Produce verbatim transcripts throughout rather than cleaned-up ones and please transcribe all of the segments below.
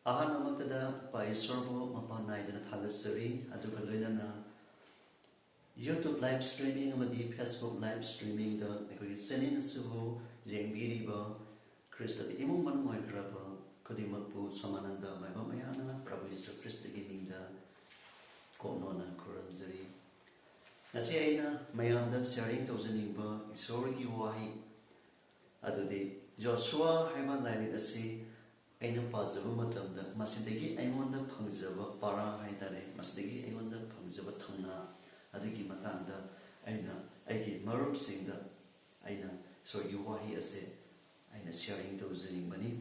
ꯑꯍꯥꯟꯕꯃꯛꯇꯗ ꯏꯄꯥ ꯏꯁꯣꯔꯕꯨ ꯃꯄꯥꯟ ꯅꯥꯏꯗꯅ ꯊꯥꯒꯠꯆꯔꯤ, ꯑꯗꯨꯒ ꯂꯣꯏꯅꯅ YouTube live streaming ꯑꯃꯗꯤ Facebook live streamingꯗ ꯑꯩꯈꯣꯏꯒꯤ channel ꯑꯁꯤꯕꯨ ꯌꯦꯡꯕꯤꯔꯤꯕ ꯈ꯭ꯔꯤꯁꯇꯗ ꯏꯃꯨꯡ ꯃꯅꯨꯡ ꯑꯣꯏꯈ꯭ꯔꯕ ꯈꯨꯗꯤꯡꯃꯛꯄꯨ ꯁꯃꯥꯅꯟꯗ ꯃꯥꯏꯕ ꯃꯌꯥꯝꯅ ꯄ꯭ꯔꯚꯨ ꯌꯤꯁꯨ ꯈ꯭ꯔꯤꯁꯇꯒꯤ ꯃꯤꯡꯗ ꯀꯣꯛꯅꯣꯟꯅ ꯈꯨꯔꯨꯝꯖꯔꯤ꯫ ꯉꯁꯤ ꯑꯩꯅ ꯃꯌꯥꯝꯗ sharing ꯇꯧꯖꯅꯤꯡꯕ ꯏꯁꯣꯔꯒꯤ ꯋꯥꯍꯩ ꯑꯗꯨꯗꯤ ꯌꯣꯁꯨꯋꯥ ꯍꯥꯏꯕ ꯂꯥꯏꯔꯤꯛ ꯑꯁꯤ ꯑꯩꯅ ꯄꯥꯖꯕ ꯃꯇꯝꯗ ꯃꯁꯤꯗꯒꯤ ꯑꯩꯉꯣꯟꯗ ꯐꯪꯖꯕ ꯄꯔꯥ ꯍꯥꯏꯇꯥꯔꯦ, ꯃꯁꯤꯗꯒꯤ ꯑꯩꯉꯣꯟꯗ ꯐꯪꯖꯕ ꯊꯧꯅꯥ ꯑꯗꯨꯒꯤ ꯃꯇꯥꯡꯗ ꯑꯩꯅ ꯑꯩꯒꯤ ꯃꯔꯨꯞꯁꯤꯡꯗ ꯑꯩꯅ ꯏꯁꯣꯔꯒꯤ ꯋꯥꯍꯩ ꯑꯁꯦ ꯑꯩꯅ sharing ꯇꯧꯖꯅꯤꯡꯕꯅꯤ꯫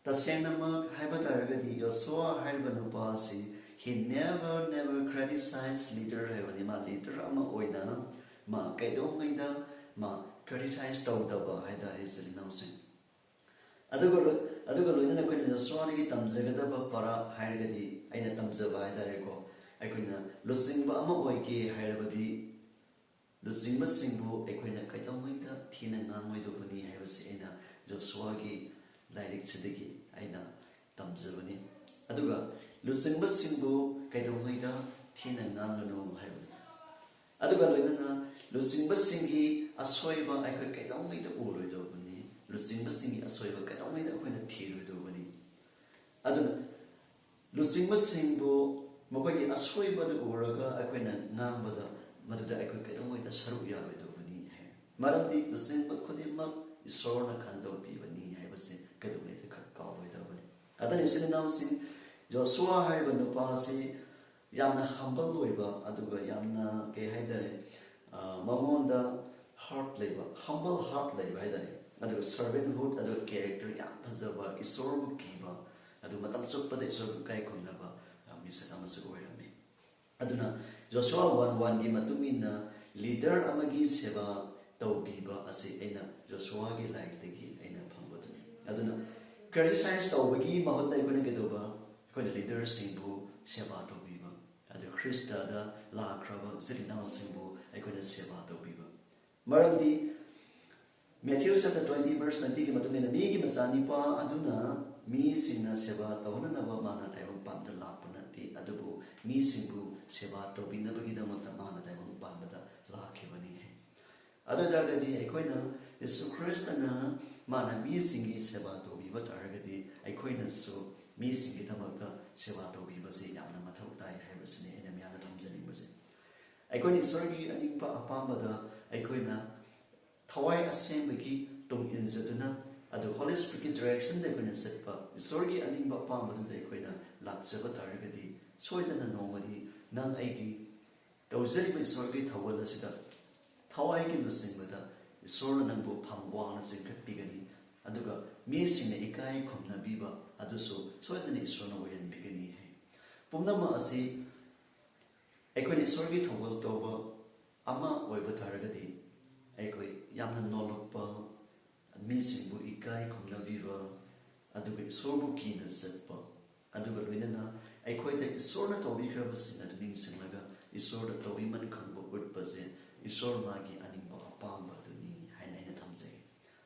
ꯇꯁꯦꯡꯅꯃꯛ ꯍꯥꯏꯕ ꯇꯥꯔꯒꯗꯤ ꯌꯣꯁꯨꯋꯥ ꯍꯥꯏꯔꯤꯕ ꯅꯨꯄꯥ ꯑꯁꯤ he never never criticized leader ꯍꯥꯏꯕꯅꯤ꯫ ꯃꯥ leader ꯑꯃ ꯑꯣꯏꯅ ꯃꯥ ꯀꯩꯗꯧꯉꯩꯗ ꯃꯥ criticize ꯇꯧꯗꯕ ꯍꯥꯏꯇꯥꯔꯦ, ꯏꯆꯤꯜ ꯏꯅꯥꯎꯁꯤꯡ꯫ ꯑꯗꯨꯒ ꯂꯣꯏ-, ꯑꯗꯨꯒ ꯂꯣꯏꯅꯅ ꯑꯩꯈꯣꯏꯅ ꯌꯣꯁꯨꯋꯥꯗꯒꯤ ꯇꯝꯖꯒꯗꯕ ꯄꯔꯥ ꯍꯥꯏꯔꯒꯗꯤ, ꯑꯩꯅ ꯇꯝꯖꯕ ꯍꯥꯏꯇꯥꯔꯦꯀꯣ, ꯑꯩꯈꯣꯏꯅ ꯂꯨꯆꯤꯡꯕ ꯑꯃ ꯑꯣꯏꯒꯦ ꯍꯥꯏꯔꯕꯗꯤ ꯂꯨꯆꯤꯡꯕꯁꯤꯡꯕꯨ ꯑꯩꯈꯣꯏꯅ ꯀꯩꯗꯧꯉꯩꯗ ꯊꯤꯅ ꯉꯥꯡꯉꯣꯏꯗꯧꯕꯅꯤ ꯍꯥꯏꯕꯁꯤ ꯑꯩꯅ ꯌꯣꯁꯨꯋꯥꯒꯤ ꯂꯥꯏꯔꯤꯛꯁꯤꯗꯒꯤ ꯑꯩꯅ ꯇꯝꯖꯕꯅꯤ꯫ ꯑꯗꯨꯒ ꯂꯨꯆꯤꯡꯕꯁꯤꯡꯕꯨ ꯀꯩꯗꯧꯉꯩꯗ ꯊꯤꯅ ꯉꯥꯡꯒꯅꯨ ꯍꯥꯏꯕꯅꯤ꯫ ꯑꯗꯨꯒ ꯂꯣꯏꯅꯅ ꯂꯨꯆꯤꯡꯕꯁꯤꯡꯒꯤ ꯑꯁꯣꯏꯕ ꯑꯩꯈꯣꯏ ꯀꯩꯗꯧꯉꯩꯗ ꯎꯔꯣꯏꯗꯧꯕꯅꯤ, ꯂꯨꯆꯤꯡꯕꯁꯤꯡꯒꯤ ꯑꯁꯣꯏꯕ ꯀꯩꯗꯧꯉꯩꯗ ꯑꯩꯈꯣꯏꯅ ꯊꯤꯔꯣꯏꯗꯧꯕꯅꯤ꯫ ꯑꯗꯨꯅ ꯂꯨꯆꯤꯡꯕꯁꯤꯡꯕꯨ ꯃꯈꯣꯏꯒꯤ ꯑꯁꯣꯏꯕꯗꯨ ꯎꯔꯒ ꯑꯩꯈꯣꯏꯅ ꯉꯥꯡꯕꯗ, ꯃꯗꯨꯗ ꯑꯩꯈꯣꯏ ꯀꯩꯗꯧꯉꯩꯗ ꯁꯔꯨꯛ ꯌꯥꯔꯣꯏꯗꯧꯕꯅꯤ ꯍꯥꯏ꯫ ꯃꯔꯝꯗꯤ ꯂꯨꯆꯤꯡꯕ ꯈꯨꯗꯤꯡꯃꯛ ꯏꯁꯣꯔꯅ ꯈꯟꯗꯣꯛꯄꯤꯕꯅꯤ ꯍꯥꯏꯕꯁꯤ ꯀꯩꯗꯧꯉꯩꯗ ꯈꯛ ꯀꯥꯎꯔꯣꯏꯗꯧꯕꯅꯤ꯫ ꯑꯗꯨꯅ ꯏꯆꯤꯜ ꯏꯅꯥꯎꯁꯤꯡ, ꯖꯣꯁꯨꯋꯥ ꯍꯥꯏꯔꯤꯕ ꯅꯨꯄꯥ ꯑꯁꯤ ꯌꯥꯝꯅ humble ꯑꯣꯏꯕ, ꯑꯗꯨꯒ ꯌꯥꯝꯅ ꯀꯩ ꯍꯥꯏꯇꯥꯔꯦ, ꯑ, ꯃꯉꯣꯟꯗ heart ꯂꯩꯕ, humble heart ꯂꯩꯕ ꯍꯥꯏꯇꯥꯔꯦ꯫ ꯑꯗꯨꯒ servanthood, ꯑꯗꯨꯒ character ꯌꯥꯝ ꯐꯖꯕ, ꯏꯁꯣꯔꯕꯨ ꯀꯤꯕ, ꯑꯗꯨ ꯃꯇꯝ ꯆꯨꯞꯄꯗ ꯏꯁꯣꯔꯕꯨ ꯏꯀꯥꯏ ꯈꯨꯝꯅꯕ, ꯑ, ꯃꯤꯁꯛ ꯑꯃꯁꯨ ꯑꯣꯏꯔꯝꯃꯤ꯫ ꯑꯗꯨꯅ ꯖꯣꯁꯨꯋꯥ one oneꯒꯤ ꯃꯇꯨꯡ ꯏꯟꯅ leader ꯑꯃꯒꯤ ꯁꯦꯕꯥ ꯇꯧꯕꯤꯕ ꯑꯁꯤ ꯑꯩꯅ ꯖꯣꯁꯨꯋꯥꯒꯤ ꯂꯥꯏꯔꯤꯛꯇꯒꯤ ꯑꯩꯅ ꯐꯪꯕꯗꯨꯅꯤ꯫ ꯑꯗꯨꯅ criticize ꯇꯧꯕꯒꯤ ꯃꯍꯨꯠꯇ ꯑꯩꯈꯣꯏꯅ ꯀꯩꯗꯧꯕ? ꯑꯩꯈꯣꯏꯅ leaderꯁꯤꯡꯕꯨ ꯁꯦꯕꯥ ꯇꯧꯕꯤꯕ, ꯑꯗꯨ ꯈ꯭ꯔꯤꯁꯇꯗ ꯂꯥꯛꯈ꯭ꯔꯕ ꯏꯆꯤꯜ ꯏꯅꯥꯎꯁꯤꯡꯕꯨ ꯑꯩꯈꯣꯏꯅ ꯁꯦꯕꯥ ꯇꯧꯕꯤꯕ꯫ ꯃꯔꯝꯗꯤ Matthew chapter twenty verse twenty ꯒꯤ ꯃꯇꯨꯡ ꯏꯟꯅ, "ꯃꯤꯒꯤ ꯃꯆꯥꯅꯤꯄꯥ ꯑꯗꯨꯅ ꯃꯤꯁꯤꯡꯅ ꯁꯦꯕꯥ ꯇꯧꯅꯅꯕ ꯃꯥꯅ ꯇꯥꯏꯕꯪ ꯄꯥꯟꯕꯗ ꯂꯥꯛꯄ ꯅꯠꯇꯦ, ꯑꯗꯨꯕꯨ ꯃꯤꯁꯤꯡꯕꯨ ꯁꯦꯕꯥ ꯇꯧꯕꯤꯅꯕꯒꯤꯗꯃꯛꯇ ꯃꯥꯅ ꯇꯥꯏꯕꯪ ꯄꯥꯟꯕꯗ ꯂꯥꯛꯈꯤꯕꯅꯤ" ꯍꯥꯏ꯫ ꯑꯗꯨ ꯑꯣꯏꯇꯥꯔꯒꯗꯤ ꯑꯩꯈꯣꯏꯅ ꯌꯦꯁꯨ ꯈ꯭ꯔꯤꯁꯇꯅ ꯃꯥꯅ ꯃꯤꯁꯤꯡꯒꯤ ꯁꯦꯕꯥ ꯇꯧꯕꯤꯕ ꯇꯥꯔꯒꯗꯤ ꯑꯩꯈꯣꯏꯅꯁꯨ ꯃꯤꯁꯤꯡꯒꯤꯗꯃꯛꯇ ꯁꯦꯕꯥ ꯇꯧꯕꯤꯕꯁꯤ ꯌꯥꯝꯅ ꯃꯊꯧ ꯇꯥꯏ ꯍꯥꯏꯕꯁꯤꯅꯤ ꯑꯩꯅ ꯃꯤꯌꯥꯝꯗ ꯊꯝꯖꯅꯤꯡꯕꯁꯦ꯫ ꯑꯩꯈꯣꯏꯅ ꯏꯁꯣꯔꯒꯤ ꯑꯅꯤꯡꯕ ꯑꯄꯥꯝꯕꯗ ꯑꯩꯈꯣꯏꯅ ꯊꯋꯥꯏ ꯑꯁꯦꯡꯕꯒꯤ ꯇꯨꯡ ꯏꯟꯖꯗꯨꯅ, ꯑꯗꯨ Holy Spiritꯀꯤ directionꯗ ꯑꯩꯈꯣꯏꯅ ꯆꯠꯄ, ꯏꯁꯣꯔꯒꯤ ꯑꯅꯤꯡꯕ ꯑꯄꯥꯝꯕꯗꯨꯗ ꯑꯩꯈꯣꯏꯅ ꯂꯥꯛꯆꯕ ꯇꯥꯔꯒꯗꯤ, ꯁꯣꯏꯗꯅ ꯅꯣꯡꯃꯗꯤ ꯅꯪ ꯑꯩꯒꯤ ꯇꯧꯖꯔꯤꯕ ꯏꯁꯣꯔꯒꯤ ꯊꯧꯒꯜ ꯑꯁꯤꯗ ꯊꯋꯥꯏꯒꯤ ꯂꯨꯆꯤꯡꯕꯗ ꯏꯁꯣꯔꯅ ꯅꯪꯕꯨ ꯐꯝ ꯋꯥꯡꯅ ꯆꯤꯡꯈꯠꯄꯤꯒꯅꯤ, ꯑꯗꯨꯒ ꯃꯤꯁꯤꯡꯅ ꯏꯀꯥꯏ ꯈꯨꯝꯅꯕꯤꯕ ꯑꯗꯨꯁꯨ ꯁꯣꯏꯗꯅ ꯏꯁꯣꯔꯅ ꯑꯣꯏꯍꯟꯕꯤꯒꯅꯤ ꯍꯥꯏ꯫ ꯄꯨꯝꯅꯃꯛ ꯑꯁꯤ ꯑꯩꯈꯣꯏꯅ ꯏꯁꯣꯔꯒꯤ ꯊꯧꯒꯜ ꯇꯧꯕ ꯑꯃ ꯑꯣꯏꯕ ꯇꯥꯔꯒꯗꯤ, ꯑꯩꯈꯣꯏ ꯌꯥꯝꯅ ꯅꯣꯜꯂꯛꯄ, ꯃꯤꯁꯤꯡꯕꯨ ꯏꯀꯥꯏ ꯈꯨꯝꯅꯕꯤꯕ, ꯑꯗꯨꯒ ꯏꯁꯣꯔꯕꯨ ꯀꯤꯅ ꯆꯠꯄ, ꯑꯗꯨꯒ ꯂꯣꯏꯅꯅ ꯑꯩꯈꯣꯏꯗ ꯏꯁꯣꯔꯅ ꯇꯧꯕꯤꯈ꯭ꯔꯕꯁꯤꯡ ꯑꯗꯨ ꯅꯤꯡꯁꯤꯡꯂꯒ ꯏꯁꯣꯔꯗ ꯇꯧꯕꯤꯃꯟ ꯈꯪꯕ ꯎꯠꯄꯁꯦ ꯏꯁꯣꯔ ꯃꯥꯒꯤ ꯑꯅꯤꯡꯕ ꯑꯄꯥꯝꯕ ꯑꯗꯨꯅꯤ ꯍꯥꯏꯅ ꯑꯩꯅ ꯊꯝꯖꯩ꯫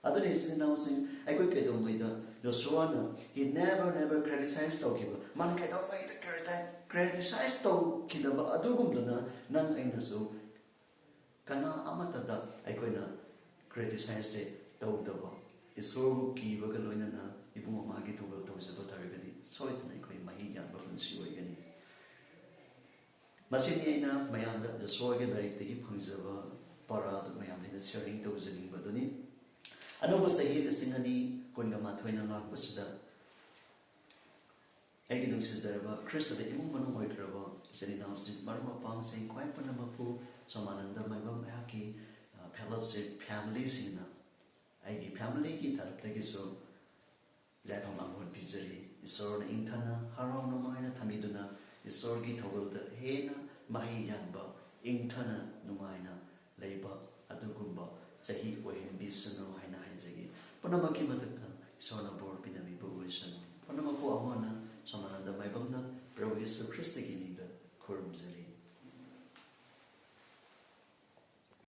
ꯑꯗꯨꯅ ꯏꯆꯤꯟ ꯏꯅꯥꯎꯁꯤꯡ, ꯑꯩꯈꯣꯏ ꯀꯩꯗꯧꯉꯩꯗ ꯌꯣꯁꯨꯋꯥꯅ, he never, never criticize ꯇꯧꯈꯤꯕ, ꯃꯥꯅ ꯀꯩꯗꯧꯉꯩꯗ criticize ꯇꯧꯈꯤꯗꯕ ꯑꯗꯨꯒꯨꯝꯗꯨꯅ ꯅꯪ ꯑꯩꯅꯁꯨ ꯀꯅꯥ ꯑꯃꯠꯇꯗ ꯑꯩꯈꯣꯏꯅ criticizeꯁꯦ ꯇꯧꯗꯕ, ꯏꯁꯣꯔꯕꯨ ꯀꯤꯕꯒ ꯂꯣꯏꯅꯅ ꯏꯕꯨꯡ ꯑꯃꯒꯤ ꯊꯧꯒꯜ ꯇꯧꯖꯕ ꯇꯥꯔꯒꯗꯤ ꯁꯣꯏꯗꯅ ꯑꯩꯈꯣꯏ ꯃꯍꯩ ꯌꯥꯟꯕ ꯄꯨꯟꯁꯤ ꯑꯣꯏꯒꯅꯤ꯫ ꯃꯁꯤꯅꯤ ꯑꯩꯅ ꯃꯌꯥꯝꯗ ꯌꯣꯁꯨꯋꯥꯒꯤ ꯂꯥꯏꯔꯤꯛꯇꯒꯤ ꯐꯪꯖꯕ ꯄꯔꯥꯗꯨ ꯃꯌꯥꯝꯗ ꯑꯩꯅ sharing ꯇꯧꯖꯅꯤꯡꯕꯗꯨꯅꯤ꯫ ꯑꯅꯧꯕ ꯆꯍꯤ ꯂꯤꯁꯤꯡ ꯑꯅꯤ ꯀꯨꯟꯒ ꯃꯥꯊꯣꯏꯅ ꯂꯥꯛꯄꯁꯤꯗ ꯑꯩꯒꯤ ꯅꯨꯡꯁꯤꯖꯔꯕ ꯈ꯭ꯔꯤꯁꯇꯗ ꯏꯃꯨꯡ ꯃꯅꯨꯡ ꯑꯣꯏꯈ꯭ꯔꯕ ꯏꯆꯤꯟ ꯏꯅꯥꯎꯁꯤꯡ, ꯃꯔꯨꯞ ꯃꯄꯥꯡꯁꯤꯡ, ꯈ꯭ꯋꯥꯏ ꯄꯨꯝꯅꯃꯛꯄꯨ ꯁꯣꯃꯥꯅꯟꯗ ꯃꯥꯏꯕꯝ ꯑꯩꯍꯥꯛꯀꯤ, ꯑ, fellowship familyꯁꯤꯡꯅ, ꯑꯩꯒꯤ familyꯒꯤ ꯇꯔꯞꯇꯒꯤꯁꯨ ꯌꯥꯏꯐ ꯃꯪꯒꯣꯜ ꯄꯤꯖꯔꯤ꯫ ꯏꯁꯣꯔꯅ ꯏꯪꯊꯅ ꯍꯔꯥꯎ ꯅꯨꯡꯉꯥꯏꯅ ꯊꯝꯕꯤꯗꯨꯅ ꯏꯁꯣꯔꯒꯤ ꯊꯧꯒꯜꯗ ꯍꯦꯟꯅ ꯃꯍꯩ ꯌꯥꯟꯕ, ꯏꯪꯊꯅ ꯅꯨꯡꯉꯥꯏꯅ ꯂꯩꯕ ꯑꯗꯨꯒꯨꯝꯕ ꯆꯍꯤ ꯑꯣꯏꯍꯟꯕꯤꯁꯅꯨ ꯍꯥꯏꯅ ꯍꯥꯏꯖꯒꯦ꯫ ꯄꯨꯝꯅꯃꯛꯀꯤ ꯃꯊꯛꯇ ꯏꯁꯣꯔꯅ ꯕꯣꯔ ꯄꯤꯅꯕꯤꯕ ꯑꯣꯏꯁꯅꯨ꯫ ꯄꯨꯝꯅꯃꯛꯄꯨ ꯑꯃꯨꯛ ꯍꯟꯅ ꯁꯣꯃꯥꯅꯟꯗ ꯃꯥꯏꯕꯝꯅ ꯄ꯭ꯔꯚꯨ ꯌꯦꯁꯨ ꯈ꯭ꯔꯤꯁꯇꯒꯤ ꯃꯤꯡꯗ ꯈꯨꯔꯨꯝꯖꯔꯤ꯫